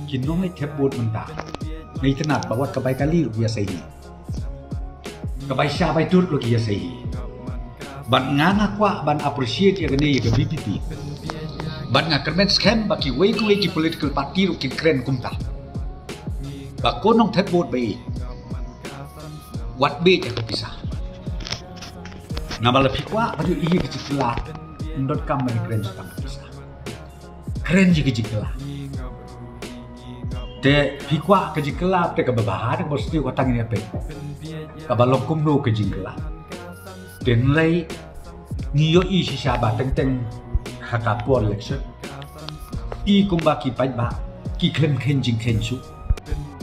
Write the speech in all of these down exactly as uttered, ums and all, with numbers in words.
Ki nongleit thep vote mynta, nga itynnad ba wat ka bai kali ruh ki ïa sei hi, ka bai sha bai tut ruh ki ïa sei hi. Bad nga nga kwah ban appreciate ïa kane ïa ka VPP. Bad nga kyrmen skhem ba kiwei kiwei ki political party ruh kin kren kumta. Ba ko nongthep vote ba ïeit, wat beh ïa ka pisa. Namar lada phi kwah ba ïohi ïa ka jingkylla, ym donkam ban kren shaphang ka pisa. Kren ïa ka jingkylla. Te phi kwah ka jingkylla te kaba bha, te kaba sniew, kata ngin ïa peit. Kaba long kumno ka jingkylla. Te hynrei ngi ïohi shisha ba teng teng ha ka por election, i kumba ki paidbah ki khlem kheiñ jingkheiñ shuh,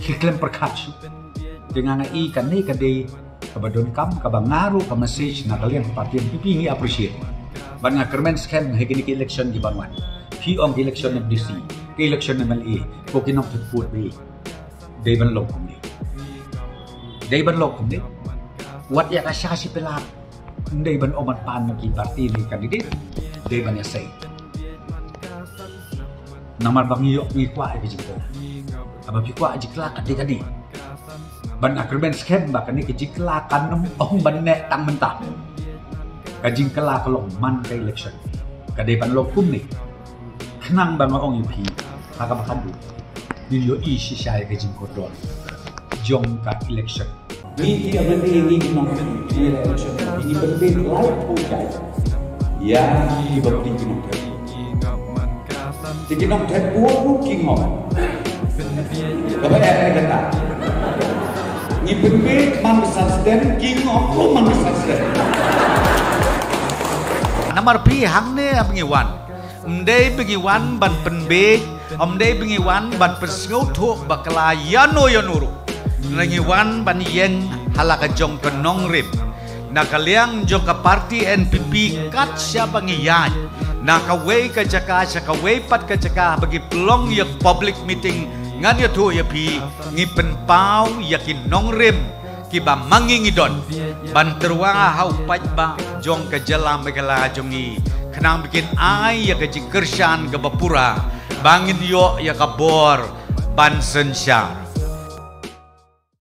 ki khlem pyrkhat shuh. Te nga nga i kane ka dei kaba donkam, kaba nga ruh ka message na ka liang party NPP ngi appreciate. Bad nga kyrmen skhem ha kine ki election ki ban wan, phi ong ki election MDC, ki election MLA, ko ki nongthep vote ba ïeit, dei ban long kumne. Dei ban long kumne. Wat ïa ka sha shi pela. Ym dei ban ong ban pan na ki party ne candidate. Dei ban ïa sei. Namar ba ngi ïoh, ngi kwah ïa ka jingkylla. Haba phi kwah jingkylla, ka dei ka dei. Bad nga kyrmen skhem ba kane ka jingkylla kan ym ong ban neh tang mynta. Ka jingkylla ka long man ka election. Ka dei ban long kumne. Khnang ba nga ong ïa phi, ha kaba khadduh ngin ïohi shisha ïa ka jingkordor jong ka election. Ngi ki MLA, ngi ki nongtrei election, ngi pynbeit lai phew jait ïa ki bapli ki nongtrei. Te ki nongtrei buh ruh ki ngop. Kaba eh kata, ngi pynbeit man ka sa sdang, ki ngop ruh man ka sa sdang. Namar phi, hangne haba ngi wan, ym dei ba ngi wan ban pynbeit, ym dei ba ngi wan ban pynsngewthuh bakla ïano ïano ruh. Hynrei ngi wan ban ïeng ha la ka jong ka nongrim. Na ka liang jong ka party NPP, kat shaba ngi ïaid na kawei ka jaka sha kawei pat ka jaka, haba ngi pynlong ïa ka public meeting, ngan ïathuh ïa phi, ngi pynpaw ïa ki nongrim kiba ma ngi ngi don ban tyrwa ha u paidbah jong ka jylla Meghalaya jong ngi, khnang ba kin ai ïa ka jingkyrshan kaba pura, ba ngin ïoh ïa ka bor ban synshar.